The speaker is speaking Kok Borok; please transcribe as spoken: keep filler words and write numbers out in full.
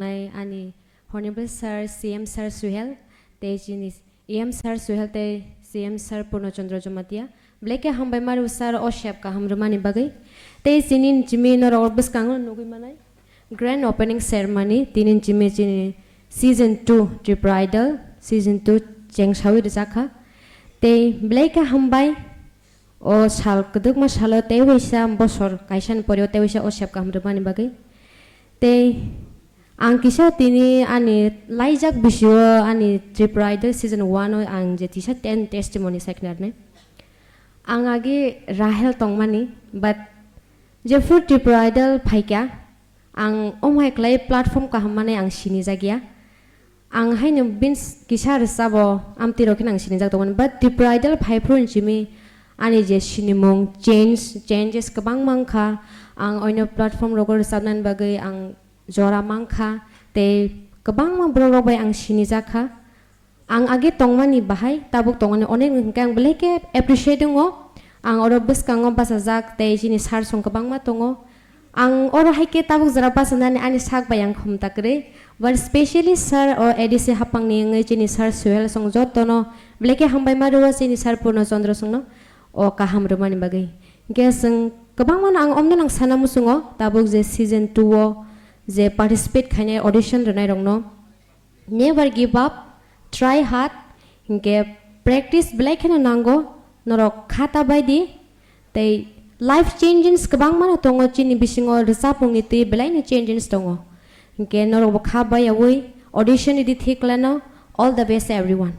Nai ani Honorable Sir, C M Sir Suhel, tei chini E M Sir Suhel tei C M Sir Purno Chandra Jamatia. Belai khe hambai maru sir o sep kaham rwmani bagwi. Tei chini chimi norok bwskango nugwi manai grand opening ceremony tini chimi chini season two Tripura Idol season two chengsawi rwjakha. Tei belai khe hambai o sal kwdwkma salo tei waisa bosor kaisani pore o tei waisa o sep kaham rwmani bagwi. Tei ang kisa tini ani laijak bisio ani Tripura Idol season one o ang je tisa ten testimony sakhnarni. Ang agi Rahel tongmani, but jephru Tripura Idol phaikha, ang omhai klai platform kaham mane ang sinijak ya. Ang haino bini kisa rwchabo amtwi rok khe ang sinijak tongmani, but Tripura Idol phaiphru hinchimi ani je sinimung change, changes kwbangma wngkha. Ang oino platform rogo rwchabnani bagwi ang jora mankha, tei kwbangma borok rok bai ang sinijak kha. Ang age tongmani bahai tabuk tongmani onek hwnkhe ang belai khe appreciate wngo. Ang oro bwskango bachajak tei chini sir song kwbangma tongo. Ang oro hai khe tabuk jora bachanani ani sak bai ang khumta kwrwi. But specially sir o A D C hapangni wngwi chini sir Suhel song jotono belai khe hambai ma rwo chini sir Purno Chandra songno o kaham rwmani bagwi. Hwnkhe chwng kwbangmano ang omno nang sana muchungo tabuk je season two o je participate khainai audition rwnai rokno. Never give up, try hard, hwnkhe practice belai kheno nango, norok kha ta bai di, tei life changes kwbangmano tongo, chini bisingo rwchapmungni twi belaino changes tongo, hwnkhe norokbo kha bai yaui audition ridi thik lano, all the best everyone.